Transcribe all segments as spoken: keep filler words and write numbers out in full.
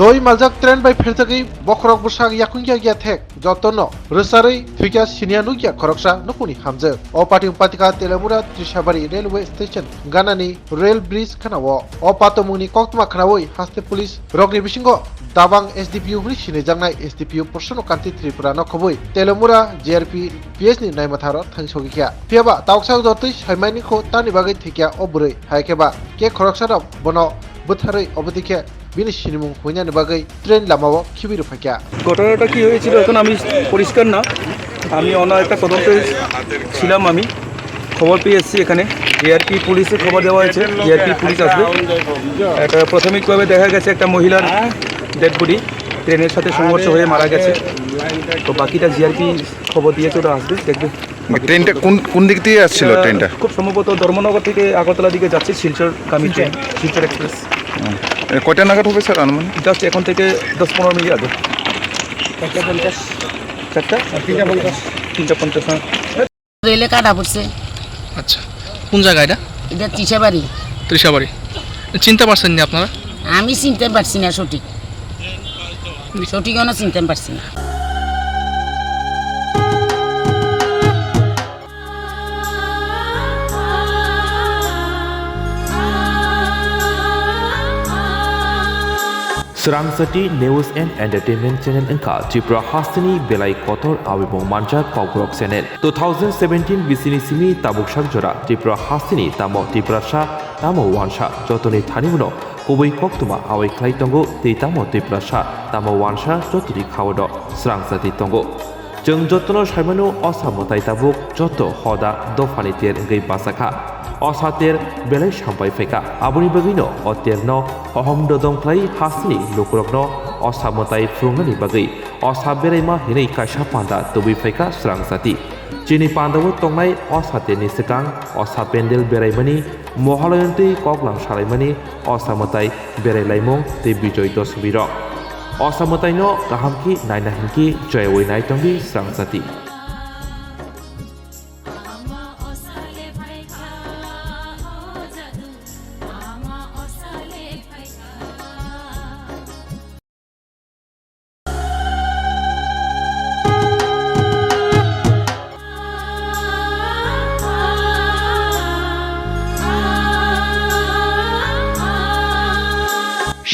Doi maljak train bai pherjagwi bokhorok bwsak yakung ya ya thek jotono rwcharwi thwikha siniya nukya khoroksa nukhungni hamjwk. O pating patika Telemura Trishabari railway station ganani rail bridge khana-o. O patomungni koktwma khnaui haste police rokni bisingo Dabang S D P O hwnwi sinijaknai S D P O Prasanna Kanti Tripura no khobwi Telemura G R P P S ni naimatharo thangsogwi kha. Phiyaba tauksa jotwi saimani kho tamni bagwi thwikha o bwrwi, hai khe ba khe khoroksano bono bwtharwi obodikhe bini sinimung huinani bagwi train lamao khibi rwphaikha. ঘটনাটা কি হয়েছিল এখন আমি পরিষ্কার না, আমি অন্য একটা তদন্তে ছিলাম। আমি খবর পেয়ে এসেছি এখানে, জিআরপি পুলিশে খবর দেওয়া হয়েছে, জিআরপি পুলিশ আসবে। একটা প্রাথমিকভাবে দেখা গেছে একটা মহিলার ডেড বডি ট্রেনের সাথে সংঘর্ষ হয়ে মারা গেছে। তো বাকিটা জিআরপি খবর দিয়েছে, ওরা আসবে, দেখবে। মানে ট্রেনটা কোন, কোন দিক দিয়ে আসছিল এটা ট্রেনটা? খুব সম্ভবত ধর্মনগর থেকে আগরতলা দিকে যাচ্ছে, শিলচরগামী ট্রেন, শিলচর এক্সপ্রেস। হুম। এ, কয়টা নাগাদ হবে স্যার আনুমানিক? জাস্ট এখন থেকে দশ পনেরো মিনিট আগে। চারটা পঞ্চাশ। চারটা? তিনটা পঞ্চাশ। তিনটা পঞ্চাশ, হ্যাঁ। রেলে কাটা পড়ছে। আচ্ছা, কোন জায়গা এটা? এটা তৃষাবাড়ি। তৃষাবাড়ি। চিনতে পারছেন না আপনারা? আমি চিনতে পারছি না সঠিক, সঠিক কোনো চিনতে পারছি না। Swrangchati News and Entertainment Channel wngkha Tripura hasteni belai kotor abimung manjak kokborok channel. Two thousand seventeen bisini simi tabuksak jora Tripura hasteni tamo Tiprasa, tamo wansa jotoni thani uno kubui koktwma awai khlai tongo tei tamo Tiprasa, tamo wansa jotoni khaono swrangchati tongo. Chwng jotono saimano, osa mwtai tabuk joto hoda dophani ter wngwi bachakha. Osa ter belai sampai phaikha. Aboni bagwino o terno ohom dodom khlai hasteni lukurokno osa mwtai phwrwngnani bagwi osa beraima hinwi kaisa panda tubui phaikha swrangchati. Chini pandao tongnai osa terni swkang osa pendel beraimani, mohaloyantwi koklam salaimani, osa mwtai berai laimung tei Bijoy Dosomiro. Osa mwtaino kaham khe naina hinkhe joyaui nai tongdi swrangchati.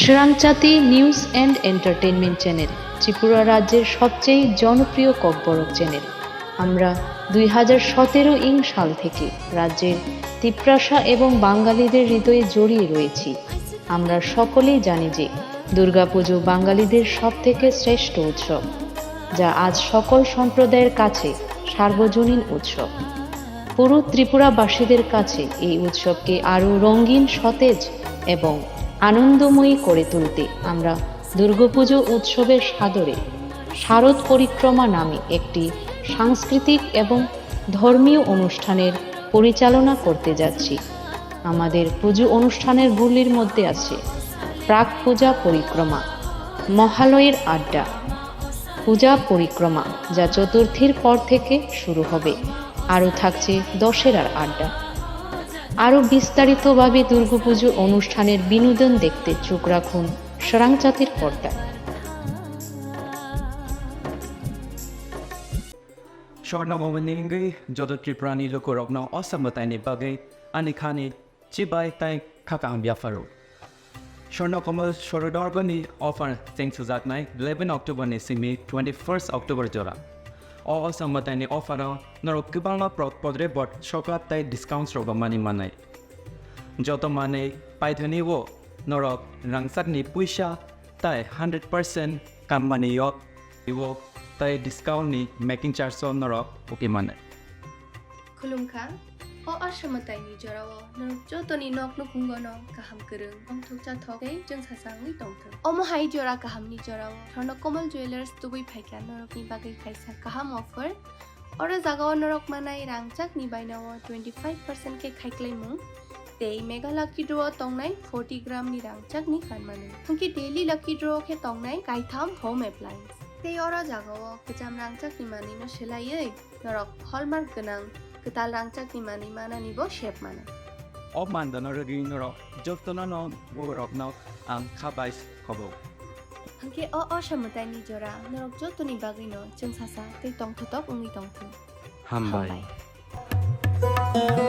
Srangchati News and Entertainment Channel, Tripura রাজ্যের সবচেয়ে জনপ্রিয় ককবরক চ্যানেল। আমরা দুই হাজার সতেরো ইং সাল থেকে রাজ্যের তিপ্রাসা এবং বাঙালিদের হৃদয়ে জড়িয়ে রয়েছি। আমরা সকলেই জানি যে দুর্গাপুজো বাঙালিদের সব থেকে শ্রেষ্ঠ উৎসব, যা আজ সকল সম্প্রদায়ের কাছে সার্বজনীন উৎসব। পুরো ত্রিপুরাবাসীদের কাছে এই উৎসবকে আরও রঙিন, সতেজ এবং আনন্দময়ী করে তুলতে আমরা দুর্গাপুজো উৎসবের সাদরে শারদ পরিক্রমা নামে একটি সাংস্কৃতিক এবং ধর্মীয় অনুষ্ঠানের পরিচালনা করতে যাচ্ছি। আমাদের পুজো অনুষ্ঠানের গুলির মধ্যে আছে প্রাক পূজা পরিক্রমা, মহালয়ের আড্ডা, পূজা পরিক্রমা, যা চতুর্থীর পর থেকে শুরু হবে। আরও থাকছে দশেরার আড্ডা। আরও বিস্তারিতভাবে দুর্গাপুজো অনুষ্ঠানের বিনোদন দেখতে চোখ রাখুন সরাংচাতির পর্দায়। Swarno Momoni wngwi joto Tripurani lukurokno o samwtaini bagwi ani khani chibai tei khakang yapharo. Swarno Komal Sorodorgoni offer cheng sujaknai eleven October ni simi twenty-first October jora. O, o samwtaini offer o norok kwbangma pro-, podre bot sokap tei discounts rogo mani manai. Joto manwi paithani o norok rangchakni puisa tei hundred percent company o, o tei discount ni making charge o norok uki mano. Khulumkha, o aswmwtaini jorao norok jotoni nok nukhungono kaham kwrwng, tongthok chathok tei chwngsacha wngwi tongthok. Omo hai jora kahamni jorao Swarno Komal Jewellers tubui phaikha norokni bagwi kaisa kaham offer. Oro jagao norok manai rangchakni bainao twenty five percent khe khaiklaimung, tei Mega Lucky Draw o tongnai forty gram ni rangchakni kanmani. Hwnkhe Daily Lucky Draw o khe tongnai kaitham home appliance. Tei oro jagao kwcham rangchakni manwino swlaiwi norok hallmark gwnang kwtal rangchakni manwi mananibo sep mano. O mandano rwgwi norok jotono borokno ang kha bai khobo. Hwnkhe o osamwtaini jora norok jotoni bagwino chwng sasa tei tongthotok wngwi tongthung. Hambai. Hambai.